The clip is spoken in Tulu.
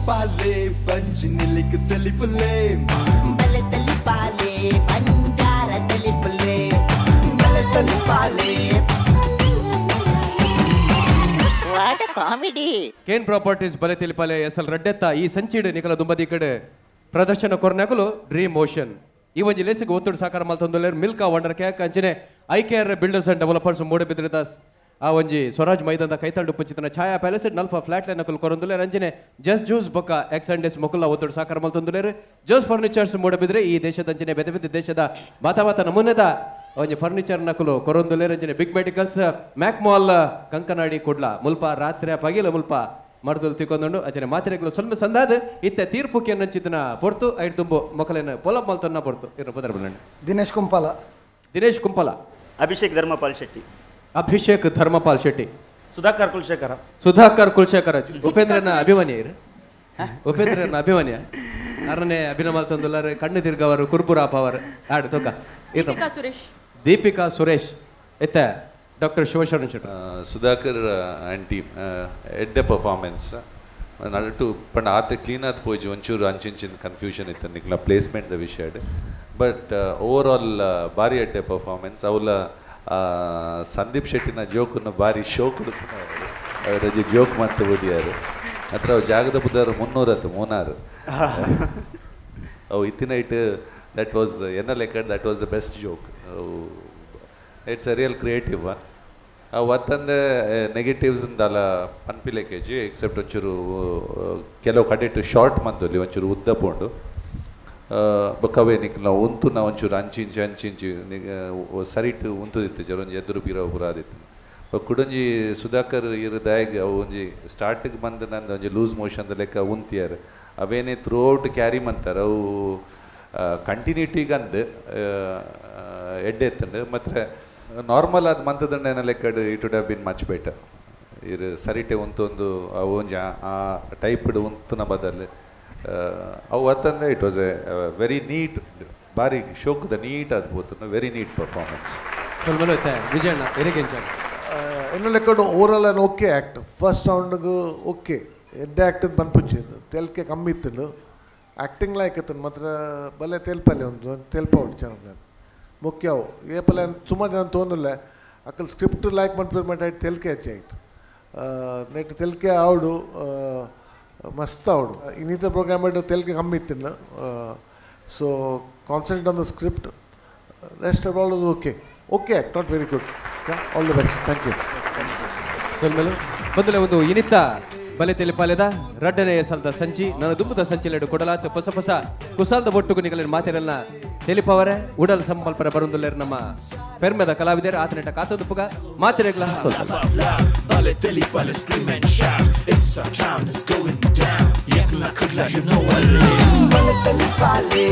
ಬಲೆ ಬಂಜಿ ನಿಲಿಕ್ ತೆಲಿಪುಲೆ ಬಲೆ ತೆಲಿಪಾಲೆ ಬಂಜಾರ ತೆಲಿಪುಲೆ ಬಲೆ ತೆಲಿಪಾಲೆ. What a comedy. Kane properties ಬಲೆ ತೆಲಿಪಾಲೆ ಎಸ್ ಎಲ್ ರಡ್ಡೆತ್ತ ಈ ಸಂಚಿಡ್ ನಿಕಲ ದುಂಬದಿ ಕಡೆ ಪ್ರದರ್ಶನ ಕೊರ್ನಾಕಲು ಡ್ರೀಮ್ ಮೋಷನ್ ಈ ಒಂಜಿ ಲೇಸಿಗೆ ಒತ್ತಡ ಸಾಕಾರ ಮಲ್ತೊಂದುಲ್ಲೆರ್ ಮಿಲ್ಕಾ ವಂಡರ್ ಕ್ಯಾಕ್ ಅಂಚನೆ I K R builders and developers ಮೂಡಬಿದ್ರಿದ ಆ ಒಂಜಿ ಸ್ವರಾಜ್ ಮೈದಾನದ ಕೈತಂಡು ಪುಂಚಿತನ ಛಾಯಾ ಪ್ಯಾಲೇಸ್ ನಲ್ಪ ಫ್ಲಾಟ್ ಲೈನ್ ನಕಲು ಕೊರೊಂದುಲ್ಲೆರ್ ಅಂಚನೆ ಜಸ್ಟ್ ಜ್ಯೂಸ್ ಬೊಕ್ಕ ಎಕ್ಸ್ ಅಂಡ್ ಎಸ್ ಮೊಕುಲ ಒತ್ತಡ ಸಾಕಾರ ಮಲ್ತೊಂದುಲ್ಲೆರ್ ಜೋಸ್ ಫರ್ನಿಚರ್ಸ್ ಮೂಡಬಿದ್ರೆ ಈ ದೇಶದ ಅಂಚನೆ ಬೇತೆ ಬೇತೆ ದೇಶದ ಮಾತ ಮಾತ ನಮೂನೆದ ಒಂಜಿ ಫರ್ನಿಚರ್ ನಕಲು ಕೊರೊಂದುಲ್ಲೆರ್ ಅಂಚನೆ big medicals Mac mall Kankanady Kudla ಮುಲ್ಪ ರಾತ್ರಿ ಪಗಿಲ ಮುಲ್ಪ ಮರ್ದಲ್ ತಿಕ್ಕೊಂದುಂಡು ಅಂಚನೆ ಮಾತ್ರೆಗಳು ಸ್ವಲ್ಪ ಸಂದಾದ ಇತ್ತೆ ತೀರ್ಪು ಕೆನ್ನಂಚಿತನ ಪೊರ್ತು ಐಟ್ ತುಂಬು ಮೊಕಲೇನ ಪೊಲಬ್ ಮಲ್ತನ್ನ ಪೊರ್ತು ಇರ ಪದರ ಬನ್ನಂడి. ದಿನೇಶ್ ಕುಂಪಾಲ. ದಿನೇಶ್ ಕುಂಪಾಲ. ಅಭಿಷೇಕ್ ಧರ್ಮಪಾಲ್ ಶೆಟ್ಟಿ. ಅಭಿಷೇಕ್ ಧರ್ಮಪಾಲ್ ಶೆಟ್ಟಿ. ಸುಧಾಕರ್ ಕುಲಶೇಖರ. ಸುಧಾಕರ್ ಕುಲಶೇಖರ. ಉಪೇಂದ್ರನ ಅಭಿಮಾನಿ ಇರು. ಉಪೇಂದ್ರನ ಅಭಿಮಾನಿಯ ಅರನೇ ಅಭಿನಯ ಮಲ್ತೊಂದುಲ್ಲಾರು ಕಣ್ಣು ತಿರ್ಗವರು ಕುರ್ಬುರಾಪ್ ಅವರು ಆಡು ತೋಕ. ದೀಪಿಕಾ ಸುರೇಶ್. ದೀಪಿಕಾ ಸುರೇಶ್. ಇತ್ತ doctor Shivasharana Shetty. Sudhakar and team ಎಡ್ಡೆ ಪರ್ಫಾರ್ಮೆನ್ಸ್ ನಡುಟು ಪಂಡ ಆತ ಕ್ಲೀನ್ ಆದ ಪೋಜಿ ಒಂಚೂರು ಅಂಚಿಂಚಿನ ಕನ್ಫ್ಯೂಷನ್ ಇತ್ತು ನಿಕ್ಲ ಪ್ಲೇಸ್ಮೆಂಟ್ the ವಿಷಯ ಬಟ್ ಓವರ್ ಆಲ್ ಭಾರಿ ಎಡ್ಡೆ ಪರ್ಫಾರ್ಮೆನ್ಸ್. ಅವಲ ಸಂದೀಪ್ ಶೆಟ್ಟಿನ ಜೋಕನ್ನು ಭಾರಿ ಶೋ ಕೊಡುತ್ತಾರೆ ಅವರ ಜೋಕ್ ಮಾಡ್ತಾ ಓದಿಯಾರು ಹತ್ರ ಅವು ಜಾಗದ ಬುದ್ಧಾರು 300 ಆತು ಮೂನಾರು ಅವು ಇತ್ತಿನ it that was ಎನ್ನ ಲೆಕ್ಕ that was the best joke. It's a real creative one. ಅವು ನೆಗೆಟಿವ್ಸ್ ಅಂದಲ್ಲ ಪನ್ಪಿಲೆ ಕೆ ಜಿ ಎಕ್ಸೆಪ್ಟ್ ಒಂಚೂರು ಕೆಲವು ಕಡೆಟು ಶಾರ್ಟ್ ಮಂತಲ್ಲಿ ಒಂಚೂರು ಉದ್ದ ಪೋಂಡು ಬೊಕ್ಕವೇ ನಿಕ್ಲ ಉಂತು ನಾ ಒಂಚೂರು ಅಂಚಿಂಚಿ ಅಂಚಿಂಚಿ ಸರಿಟು ಉಂತುದಿತ್ತು ಜರ ಒಂಜಿ ಎದುರು ಪಿರ ಪೂರ ಆದಿತ್ತು. ಕುಡೊಂಜಿ ಸುಧಾಕರ್ ಇರು ದಾಯಗ್ ಅವು ಒಂಜಿ ಸ್ಟಾರ್ಟಿಗೆ ಬಂದ ನಂದು ಒಂಜಿ ಲೂಸ್ ಮೋಷನ್ ಲೆಕ್ಕ ಉಂತಿಯಾರು ಅವೇನೇ ಥ್ರೂ ಔಟ್ ಕ್ಯಾರಿ ಮಂತಾರೆ ಅವು ಕಂಟಿನ್ಯೂಟಿಗಂದು ಎಡ್ಡೆ ಎತ್ತಂಡು ಮತ್ತು ನಾರ್ಮಲ್ ಆದ ಮಂತದಂಡ ಲೆಕ್ಕಡ್ it would have been much better. ಇರು ಸರಿಟೆ ಉಂತೊಂದು ಅವು ಒಂಜಿ ಆ ಟೈಪ್ಡ್ ಉಂತುನ ಬದಲು ಅವು ಅತ್ತಂದ್ರೆ it was a very neat ಬಾರಿ ಶೋಕದ ನೀಟ್ ಅದು ಪೋತುಂಡು ವೆರಿ ನೀಟ್ ಪರ್ಫಾರ್ಮೆನ್ಸ್. ವಿಜಯಣ್ಣ ಎನ್ನ ಲೆಕ್ಕಡು ಓವರಾಲ್ ಅನ್ ಓಕೆ ಆ್ಯಕ್ಟ್. ಫಸ್ಟ್ ರೌಂಡ್ಗೆ ಓಕೆ ಎಡ್ಡೆ ಆ್ಯಕ್ಟ್ ಪನ್ಪುಂಚಿ ತೆಲ್ಕೆ ಕಮ್ಮಿ ಇತ್ತು ಆ್ಯಕ್ಟಿಂಗ್ ಲೈಕ್ ಇತ್ತು ಮಾತ್ರ ಬಲೆ ತೆಲ್ಪಲ್ಲಿ ಒಂದು ತೆಲ್ಪ ಉಂಟು ಜನ ಮುಖ್ಯ ಅವು ಏಪಲೆ ಸುಮಾರು ಜನ ತೋನಲ್ಲ ಅಕ್ಕಲ್ ಸ್ಕ್ರಿಪ್ಟ್ ಲೈಕ್ ಮನ್ಪು ಮಟ್ಟ ತೆಲ್ಕೆ ಹೆಚ್ಚು ಆಯ್ತು ನೆಟ್ ತೆಲ್ಕೆ ಆವಡು ಮಸ್ತ್ ಆವಡು ಇನ್ನಿತರ ಪ್ರೋಗ್ರಾಮ್ ತೆಲ್ಕೆ ಕಮ್ಮಿ ಇತ್ತು. So concentrate on the script, rest of all okay okay act not very good. All the best, thank you. ಮೊದಲೇ ಒಂದು ಇನಿತ ಬಲೆ ತೆಲಿಪಾಲೆದ ರಡ್ಡನೆಯ ಸಲ್ದ ಸಂಚಿ ನನ್ನ ದುಂಬದ ಸಂಚಿಲೆಡು ಕೊಡಲಾತ ಹೊಸ ಹೊಸ ಕುಸಾಲ್ದ ಒಟ್ಟುಗು ನಿಗಲಿನ ಮಾತೆರೆಲ್ಲ ತೆಲಿಪವರೆ ಉಡಲ್ ಸಂಪಲ್ಪರ ಬರುಂದುಲ್ಲೇರು ನಮ್ಮ ಪೆರ್ಮೆದ ಕಲಾವಿದರು ಆತನೆಟ ಕಾತದುಪ್ಪುಗ ಮಾತೆರೆಗ್ಲ ಬಲೆ ತೆಲಿಪಾಲೆ scream and shout it's our town is going down yakla kudla you know what it is. ಬಲೆ ತೆಲಿಪಾಲೆ